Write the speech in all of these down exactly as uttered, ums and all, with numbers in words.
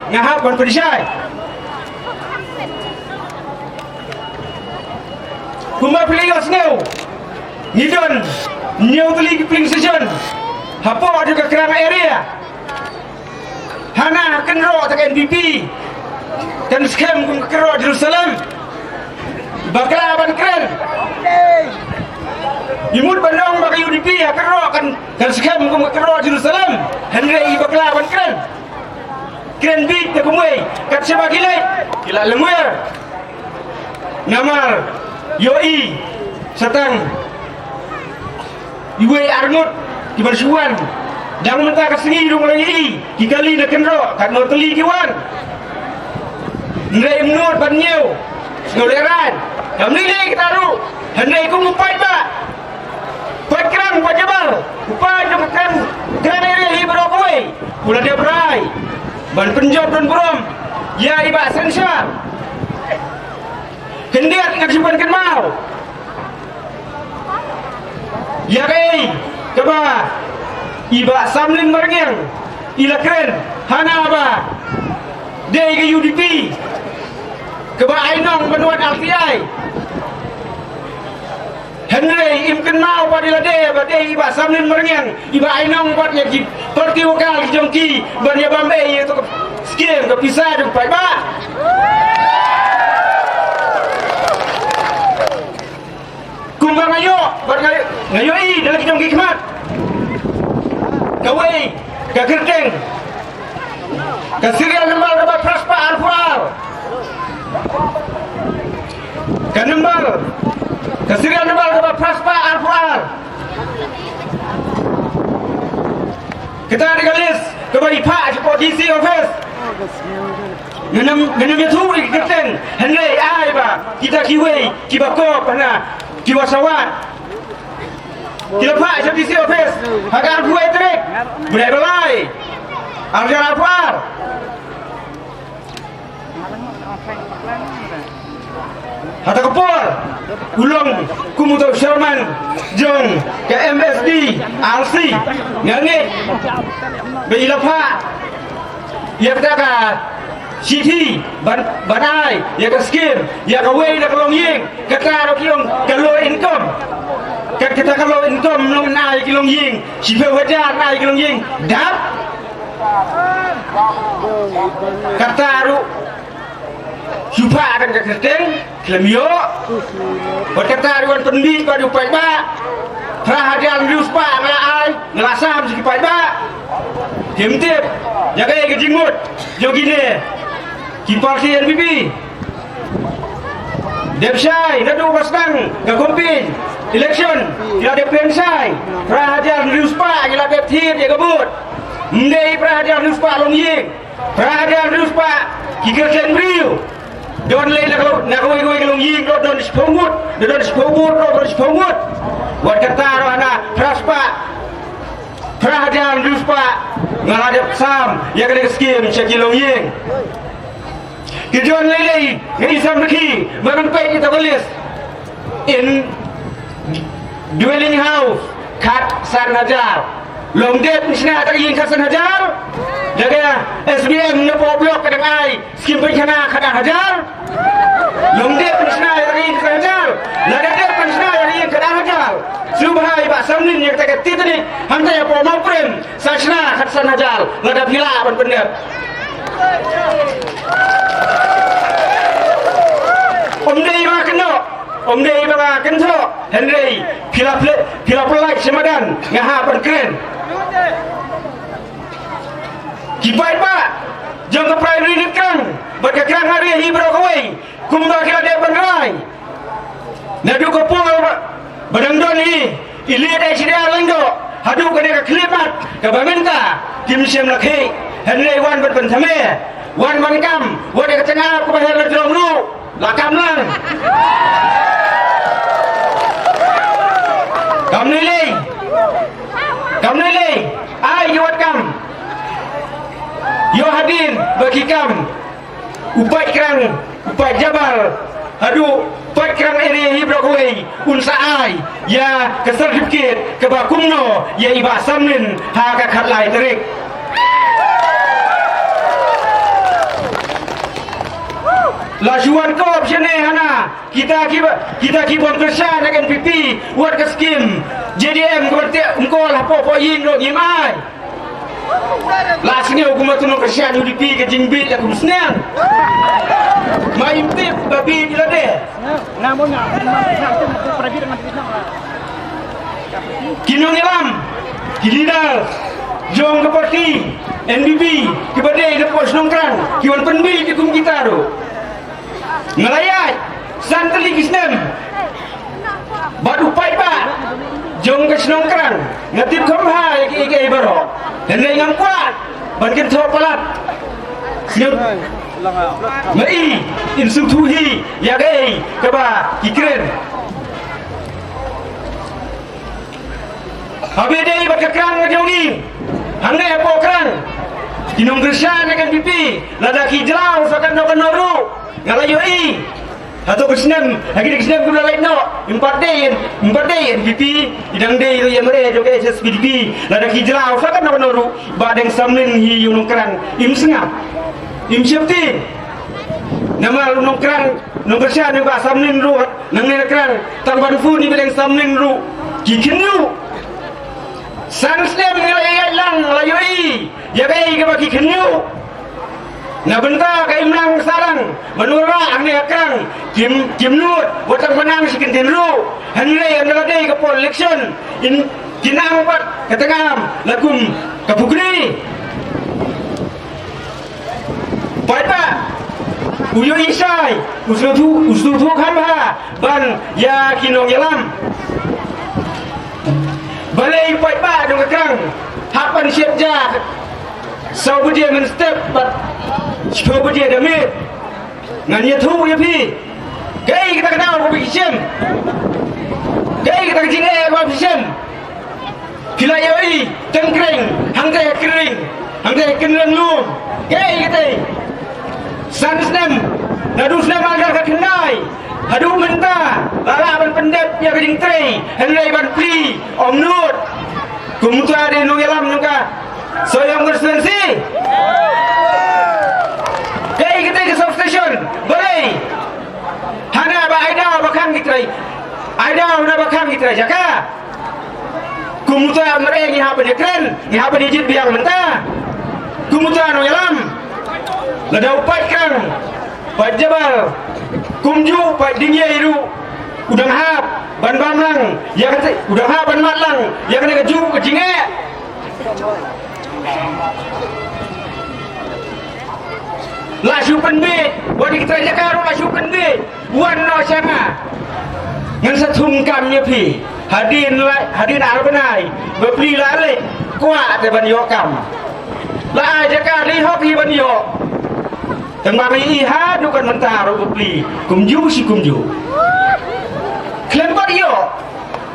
Nga hap ban pynshai. Kumba phi la ïohsngew, ngi don hynñiew tylli ki polling station hapoh jong ka Krang area. Hana ha kynroh ta ka N P P kan skhem kum ka kynroh Jerusalem. Bakla ban kren. I mut ban ong ba ka U D P ha kynroh kan, kan skhem kum ka kynroh Jerusalem. Hynrei i bakla ban kren. Kren bit da kumwei, kat shaba ki leit, ki la lyngngoh. Namar ïohi sa tang iwei ar ngut kiban shu wan. Dang mynta ka sngi ruh nga la ïohi ki kali na kynroh, katno tylli ki wan. Hynrei ym nud ban ñiew, sngewlehraiñ. Kam lei lei kita ruh. Hynrei kum u paidbah, paid Krang, paid Jabal, u paid jong ka Krang, Krang area hi baroh kawei, u la dep rai ban pynjop don burom ïa i Bah Sensha. Khyndiat ngan shu pynkynmaw ïa kaei kaba i Bah Samlin Marngiang i la kren, hana ba dei ka U D P kaba ai nong ban wan R T I. Hynrei im kynmaw ba dei lade ba dei i Bah Samlin Marngiang i ba ai nong bad ïa ki party wakal ki jong ki ban ïa bam ei ïa to ka skim ka pisa jong paidbah. Kumba nga ïoh bad nga, nga ïohi da la ki jong ki khmat. Kawei ka kyrteng, ka serial number kaba phra spah arphew ar. Ka number, ka serial number kaba phra spah arphew ar. Kata dei ka list kaba i phah shapoh D C office. Ngam, ngam ïathuh ïa ki kyrteng, hynrei ai ba kita kiwei kiba kop hana, kiba sawat, ki la phah sha D C office ha ka arphew wei tarik bnai ba lai, ar hajar arphew ar. Hata ka por u long kum uto u chairman jong ka M S D R C. Nga ngeit ba i la phah ïa kata ka shithi ban, ban ai ïa ka skim ïa kawei na ka longïing. Kata ruh ki ong ka low income. Kat kata ka low income long ai ki longïing, shiphew hajar ai ki longïing. Dap. Kata ruh shu phah da ka kyrteng khlem ïoh. Bad kata ruh wan pynbit bad u paidbah. Phra hajar hynriew spah nga la ai, nga la sam sha ki paidbah. Kim tip ïa kaei ka jingmut jong kine ki party N P P. Dep shai naduh ba sdang ka campaign election, ki la dep kren shai. Phra hajar hynriew spah ki la dep thied ïa ka vote. Ym dei phra hajar hynriew spah longïing. Phra hajar hynriew spah ki kyrteng briew. Don lei na ka, na kawei kawei ka longïing don, don shiphew ngut, don, don shiphew ngut, don, don shiphew ngut. Wat kata ruh hana phra spah, phra hajar hynriew spah nga la dep sam ïa kane ka skim sha ki longïing. Ki don lei lei, nga i sam rkhi, ma nang peit ïa ka list. In dwelling house khatsan hajar. Long dep ngi shna ïa ka ïing khatsan hajar. Lada S B M na poh block ka dang ai skim pynkhana khatar hajar. Long dep ngi shna ïa ka ïing khatar hajar. Lada dep ngi shna ïa ka ïing khatar hajar, shu bha i Bah Samlin ïa kata ka Titanic hangta ïa poh Mawprem sa shna khatsan hajar. Lada phi lah ban pyndep. Ym dei ba kynnoh, ym dei ba kynthoh, hynrei phi la pynlait, phi la pynlait sha madan, nga hap ban kren. Ki paidbah jong ka Primary Unit Krang bad ka Krang Area hi baroh kawei, kumba ki la dep ban rai. Naduh ka por ba, ba dang don i, i Iliad H D R Lyngdoh haduh kane ka khyllipmat kaba mynta kim shym la khih. Hynrei wan ban pynthame, wan ban kam, wat ïa ka tnga kaba her la jrong ruh la kam lang. Kam lei lei, kam lei lei, ai ki wat kam. Ïoh hadien ba ki kam. U paid Krang, u paid Jabal, haduh paid Krang area hi baroh kawei un sa ai ïa ka certificate kaba kumno ïa i Bah Samlin ha ka khatlai tarik. La shu wan kop shane hana. Kita ki ba, kita ki bym kyrshan na N P P, wat ka skim J D M ka ban teh umkol hapoh poh ïing ruh ngim ai. La sngew kumba tu nongkyrshan U D P ka jingbit la kum sniang. Ma im tip ba bit ila de. Ki nongïalam, ki leader jong ka party N P P kiba dei na poh Nongkrang ki wan pynbit ki kum kita ruh. Nga la ïaid san tylli ki snem bad u paidbah jong ka shnong Krang. Nga tip kham bha ïa kiei kiei baroh. Hynrei ngam kwah ban kynthoh palat. Nga i in sngewthuh hi ïa kaei kaba ki kren. Haba dei bad ka Krang ka jong ngi, hangne hapoh Krang, ki nongkyrshan na N P P, lada ki jlaw sa katno katno ruh, nga la ïohi. Hato ka snem, ha kine ki snem kiba la leit noh, ym pat dei, ym pat dei N P P, i dang dei ruh ïa mareh jong ka H S P D P, lada ki jlaw sa katno katno ruh, Bah Deng Samlin hi ïa u Nongkrang, im sngap, im sheptieng. Namar u Nongkrang, nongkyrshan ïa u Bah Samlin ruh, nangne na Krang, tang ban phone ïa u Bah Deng Samlin ruh, ki khynñiuh. San snem nga la ïaid lang, la ïohi ïa kaei kaba ki khynñiuh. Na bynta ka imlang sahlang ban wanrah hangne ha Krang, kim, kim nud wat tang ban nang shi kyntien ruh. Hynrei ynda la dei ka por election, in, kin nang pat ka tnga la kum ka pukri. Paidbah, u ïohi shai, u sngewthuh, u sngewthuh kham bha ban ïa ki nongïalam. Balei paidbah jong ka Krang hap ban shepja saw baje mynstep bad shiphew baje da miet? Ngan ïathuh ïa phi. Kaei kata ka daw kaba phi shem? Kaei kata ka jingeh kaba phi shem? Phi la ïohi teng kreng, hangta ha Kynreng, hangta ha Kynreng lum. Kaei kata? San snem, naduh snem ar hajar khatkhyndai haduh mynta, la lah ban pyndep ïa ka jingtrei, hynrei ban plie ym nud. Kumta de nongïalam jong ka Sohiong constituency. Kaei kata ka substation? Balei? Hana ba ai daw ba khang ki trai. Ai daw hana ba khang ki trai jaka. Kumta mareh ngi hap ban ïakren, ngi hap ban ïajied biang mynta. Kumta nongïalam. Lada u paid Krang, paid Jabal, kumjuh paid Dingiaï ruh, u dang hap ban bam lang ïa kata, u dang hap ban mad lang ïa kane kajuh ka jingeh. La shu pynbeit, wat ïa ki trai jaka ruh la shu pynbeit. Wan noh sha nga. Ngan sa thung kam ïa phi. Hadien la, hadien ar bnai ba phi la leit, kwah te ban ïoh kam. La ai jaka dei hok hi ban ïoh. Tang ba ngi i haduh kan mynta ruh ba phi kumjuh shi kumjuh. Khlem pat ïoh.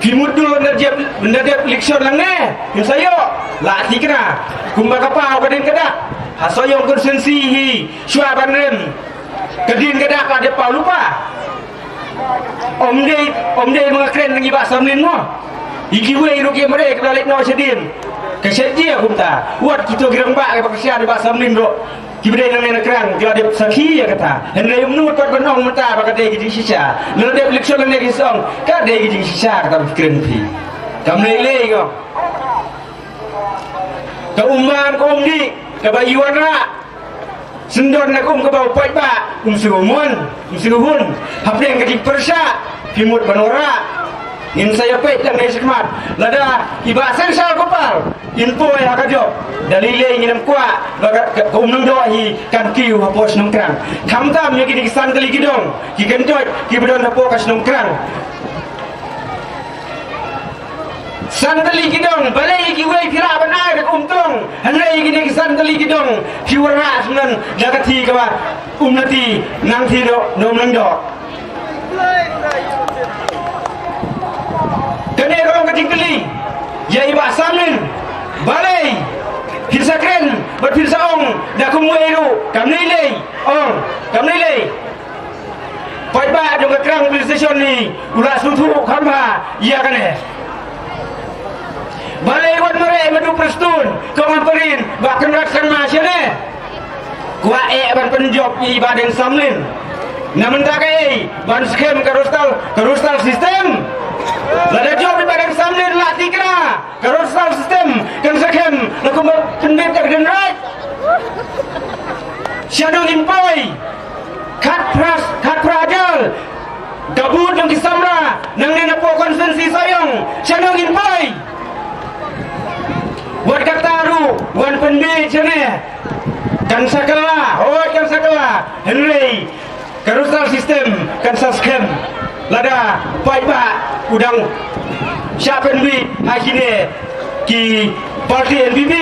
Phi mut dei ban da dep, ban da dep election lang ne. Ngin sa ïoh. La thikna. Kumba ka paw ka dien ka dak. Ha Sohiong constituency hi. Shuwa ban rem. Ka dien ka dak la dep paw lypa. Ym dei, ym dei ba nga kren ngi Bah Samlin mo. Ïa kiwei ruh ki mareh kiba la leit noh shadien. Ka shet jia kumta. Wat kito ki rangbah kiba kyrshan ïa Bah Samlin ruh, kiba dei nangne na Krang, ki la dep sakhi ïa kata. Hynrei ym nud pat ban ong mynta ba ka dei ka jingshisha. Lada dep election nangne kin sa ong ka dei ka jingshisha kata ba ki kren phi. Kam lei lei ko. Ka um bam ka um dih kaba i wanrah. Sngewdon na ka um kaba u paidbah um sngewmon, um sngewhun. Hapdeng ka jingpyrshah phi mut ban wanrah. Ngin sa ïa peit tang dei shakhmat. Lada i Bah Sensal Gopal in poi ha ka jop, da lei lei ngin ym kwah ba ka, ka, ka um nongdoh hi kan kiew hapoh shnong Krang. Khamtam ïa kine ki san tylli ki dong, ki kynjoit kiba don hapoh ka shnong Krang. San tylli ki dong, balei ïa kiwei phi lah ban ai da ka um tong, hynrei ïa kine ki san tylli ki dong phi wanrah sngewdon da ka kti kaba um lati nang kti noh, nang nang doh. Kane ka long ka jingkylli ïa i Bah Samlin, balei phin sa kren bad phin sa ong da kumwei ruh, kam lei lei, ong kam lei lei. Paidbah jong ka Krang Police Station hi u la sngewthuh kham bha ïa kane. Balei wat mareh Madu Prestone, Kong Ampareen, Bah Conrad Sangma shane? Kwah eh ban pynjop ïa i Bah Deng Samlin. Na mynta kaei ban skhem ka roster, ka roster system? Lada jop i ba dang samlin la tikna, ka roster system kan skhem na kumba pynbit ka dendrait. Sha nong in poi khat phra, khat phra hajar ka booth nong ki samla nangne na po constituency Sohiong. Sha nong in poi. Wat kata ruh wan pynbit shane. Kan sa kylla, hooid kan sa kylla. Hynrei ka roster system kan sa skhem lada paidbah u dang shah pynbit ha kine ki party N P P.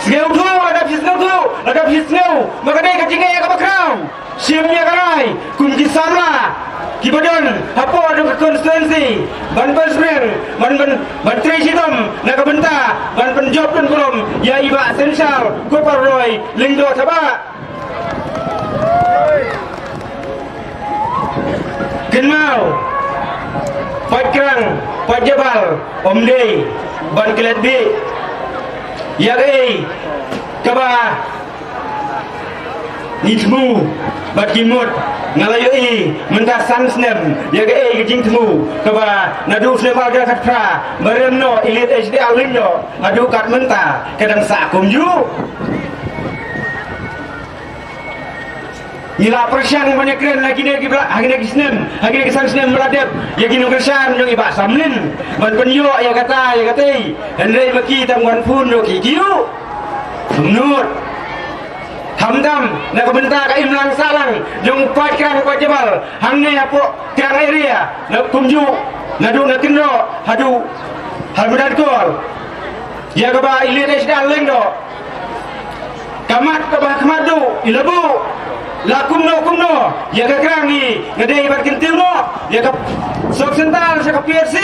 Sngewthuh, lada phi sngewthuh, lada phi sngew ba ka dei ka jingeh kaba khraw, shim ïa ka rai kum ki samla kiba don hapoh jong ka constituency ban pynsneng, ban ban ban trei shitom na ka bynta ban pynjop pynburom ïa i Bah Synshar Kupar Roy Lyngdoh Thabah. Kynmaw, paid Krang, paid Jabal, ym dei ban klet bih ïa kaei kaba ngi thmu bad ki mut. Nga la ïohi mynta san snem ïa kaei ka jingthmu kaba naduh snem ar hajar khatphra ba rem noh i Lit H D R Lyngdoh haduh kat mynta ka dang sah kumjuh. Ngi la pyrshang ban ïakren ha kine ki bla, ha kine ki snem, ha kine ki san snem ba la dep ïa ki nongkyrshan jong i Bah Samlin ban pynïoh ïa kata ïa katei. Hynrei ma ki tam wan phone ruh ki kiew. Nud. Khamtam na ka bynta ka imlang sahlang jong u paid Krang u paid Jabal hangne hapoh Krang area, na kumjuh naduh na Kynroh haduh ha Madan Kol. Ïa kaba i Lit H D R Lyngdoh, ka mat kaba ha khmat duh i la buh. La kumno kumno ïa ka Krang i nga dei ban kyntiew noh ïa ka Sohkyntal sha ka P H C.